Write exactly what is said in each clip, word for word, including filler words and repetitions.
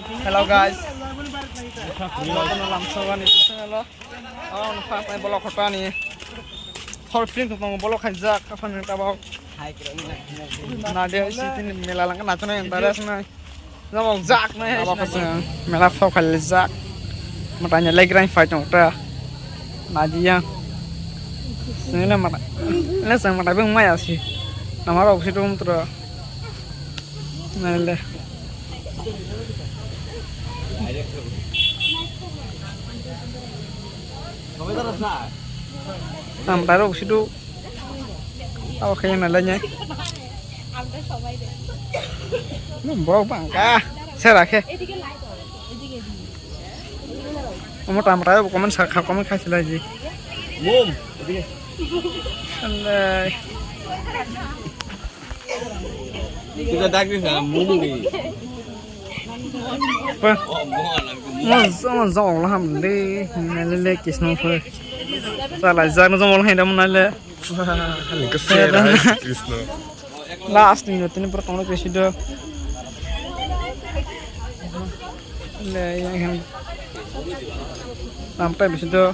Hello guys. Lamsogani channel o. Oh, first time bolok khotani. Hor film to bolok khaijak, kapan tabok. Nadia isi tin mela langka nachana interest nai. Jabok jak nai. Abo kasing mela phok khalijak. Matanya legrang fight tong ta. Nadia. Sini mata. Ini sang mata beng maya si. Nama rok si dum tro. Nale. Tam taro sidu. Tao khe na lanya. Bok bangka. Sera khe. Omo tam taro comment sa comment khai sila ji. Mum. Alai. Kita dagri sa mum ni. Mo mo jong la ham de, na le le kisno pho. Sala jang jong la ham de mo na le. Hali ko se ra Krishna. Last ni tini pro tong le kisi do. Le yang ham. Namtai bisi do.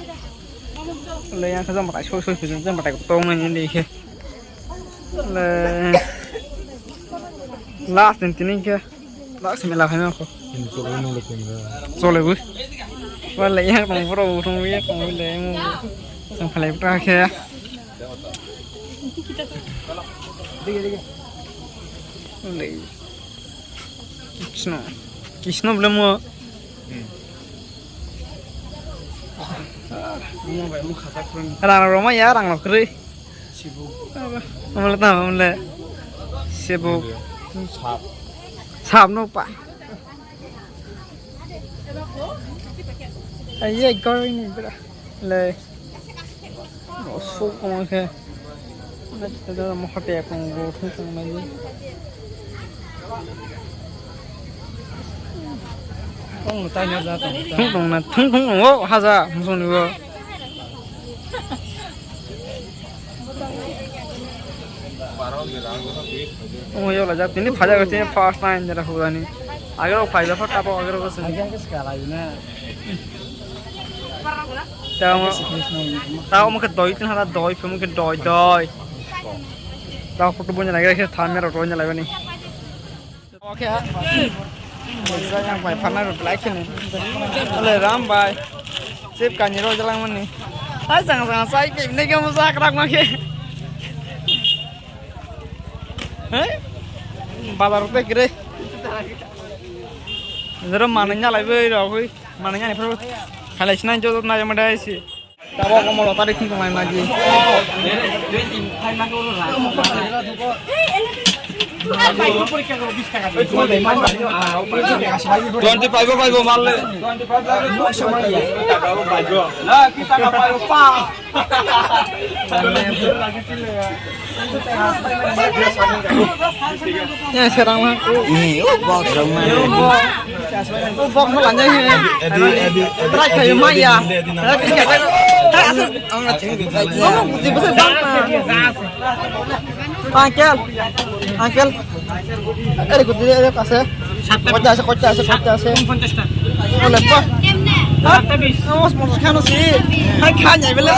Le yang kha jang matai soi soi kisi jang matai tong ni ni khe. Le last din tini khe last mela khaima kho. Chole bu. Wala yang tong bro tong yang tong le mu. Sang phalai bra khe. Le. Kisno. Kisno bole mo. Rang roma ya rang lo kri. Sibu. Amle ta amle. Sibu. Sap. Sap no pa. Aye gor ni bra. Le. Sok kong khe. Mo hote kong go thung thung mai. Kong tai na ja ta. Thung thung na thung thung o haja musung ni go. Omo yola jak tini phaja gachin first time jera hurani. Agero phaiba pha tabo agero gachin. Tamo tamo mukhe doi tin hada doi phe mukhe doi doi. Tamo photo bonya lagi khe thamya rok bonya lagi ni. Oke. Yang bai pharnai rok belai kheno. Ole Ram bai. Sip kani rok jalang mani. Hai jang jang sai ke ne ke mo jak rak ma ke. He? Bazar te gre. Jero mananya lai bai rok hui. Mananya ni phro. Khalai sinai jo na jama dai si. Tabok omo lotari khum tongnai magi. Twenty five o paibo malle. Twenty five o paibo. Na, ki taka paibo pa. Eh, serang mah. Ni, oh, bok serang mah. Oh, bok mah lanjai ni. Edi, edi, edi, Try kayo mah ya. Edi, edi, edi, edi. Try kayo. Try asal. Ang na ching di. Oh, di besar bang. Uncle. Uncle. Ere ko dire ere kase. Kota ase, kota ase, kota ase. পঞ্চাশটা. Ole pa. সাতটা বিশ. Oh, sponsor khano si. Hai khan jai bela.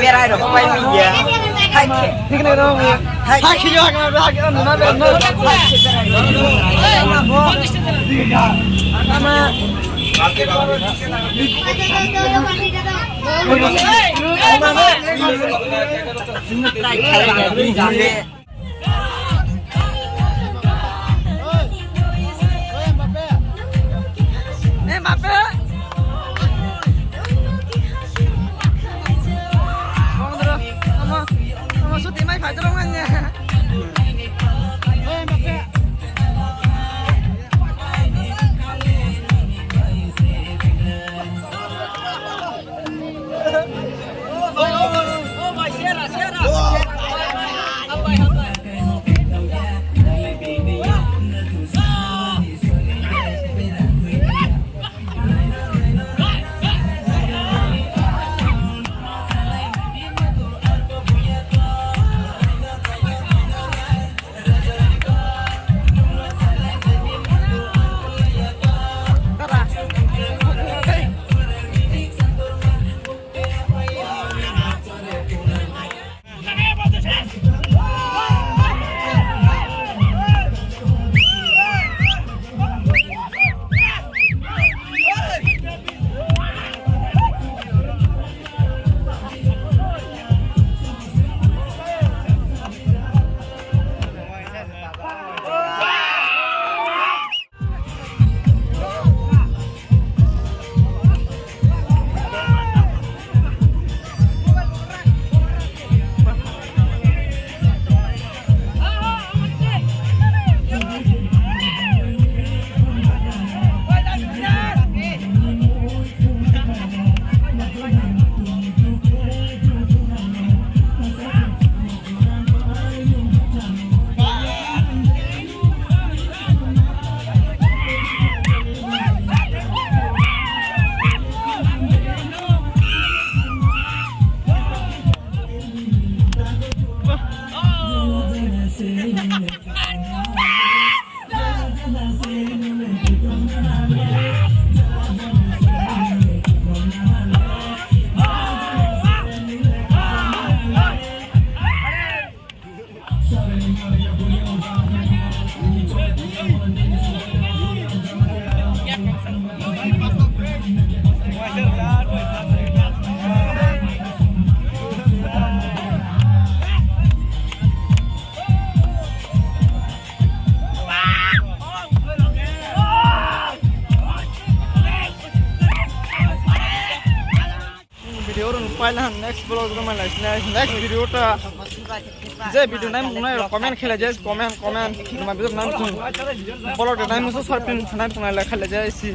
Berai rok pai ni ya. Hai. Thik na ro. Hai. Hai khiyo ha na ha na na. Ama. Eh, Mbappe. Bongdoro, omo, omo suti mai phaidoro manya. Eh, Mbappe. Video rok paila next vlog rok mai lai sinai, next video ta je video nai mung nai comment khe lai je, comment comment ma video nai mung vlog de nai mung so short film nai mung lai khe lai je si.